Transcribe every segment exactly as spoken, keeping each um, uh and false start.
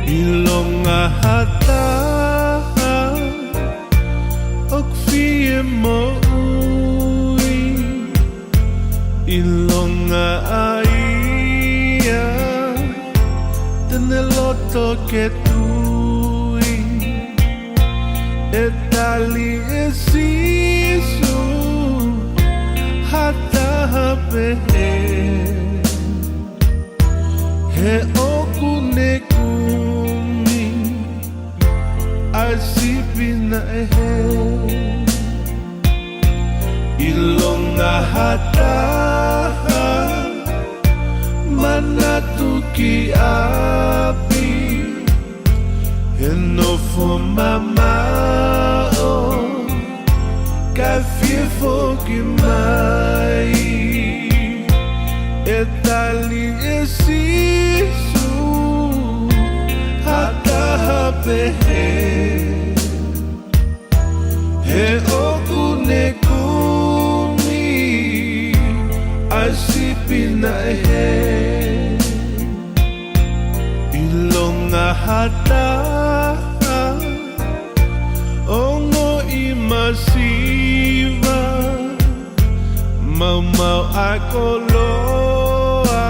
ʻIlonga ha taha ʻoku fie moʻui, ʻilonga ʻa ia te ne loto ke tui. ʻE tali ʻe Sīsū ha taha pehē, he ʻoku ne kumi ʻa e sipi naʻe hē. ʻIlonga ha taha manatu ki ʻapi, he nofo mamaʻo, kae fie foki mai. ʻE tali ʻe Sīsū ha taha pehē, he ʻoku ne kumi ʻa e sipi naʻe hē. ʻIlonga ha taha ongoʻi masiva, maumau ʻa e koloa,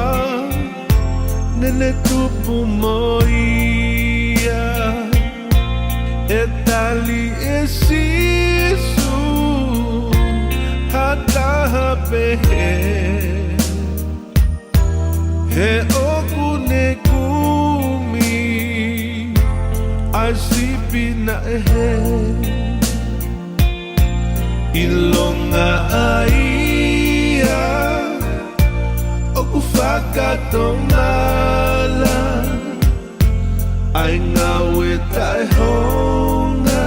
naʻe tupu mo ia. ʻE tali ʻe Sīsū ha taha pehē, he ʻoku ne kumi ʻa e sipi naʻe hē. ʻIlonga ʻa ia ʻoku fakatomala ʻa e ngāue taʻehounga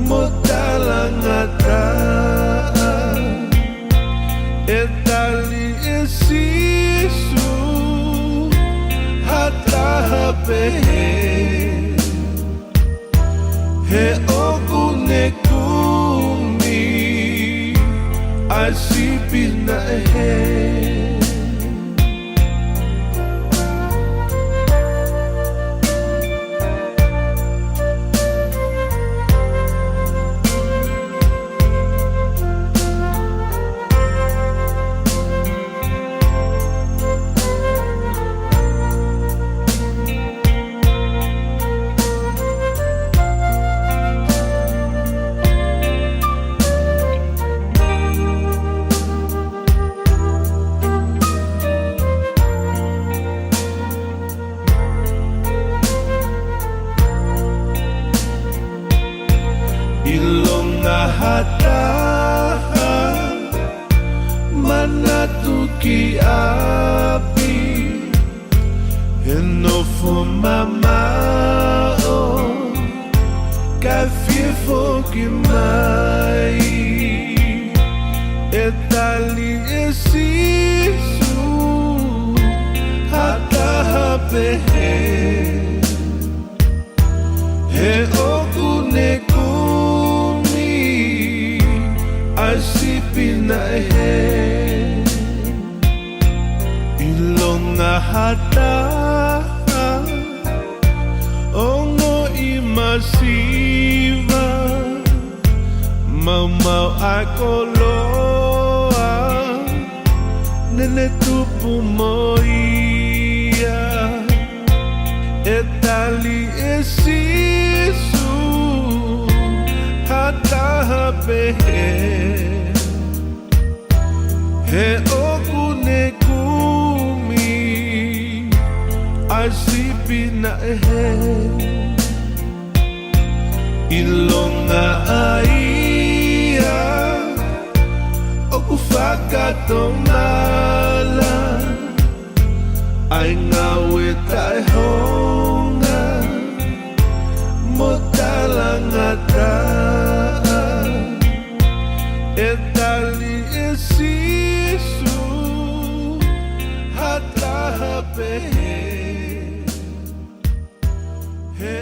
mo talangataʻa. ʻE tali ʻe Sīsū ha taha pehē, he ʻoku ne kumi ʻa e sipi naʻe hē. ʻIlonga ha taha manatu ki ʻapi, he nofo mamaʻo, kae fie foki mai. ʻE tali ʻe Sīsū ha taha pehē, he ʻoku ne kumi ʻa e sipi naʻe hē. ʻIlonga ha taha ongoʻi masiva, maumau ʻa e koloa, naʻe tupu mo ia. ʻE tali ʻe Sīsū ha taha pehē, he ʻoku ne kumi ʻa e sipi naʻe hē. ʻIlonga ʻa ia fakatomala ʻa e ngāue taʻehounga mo talangataʻa. ʻE tali ʻe Sīsū ha taha pehē, he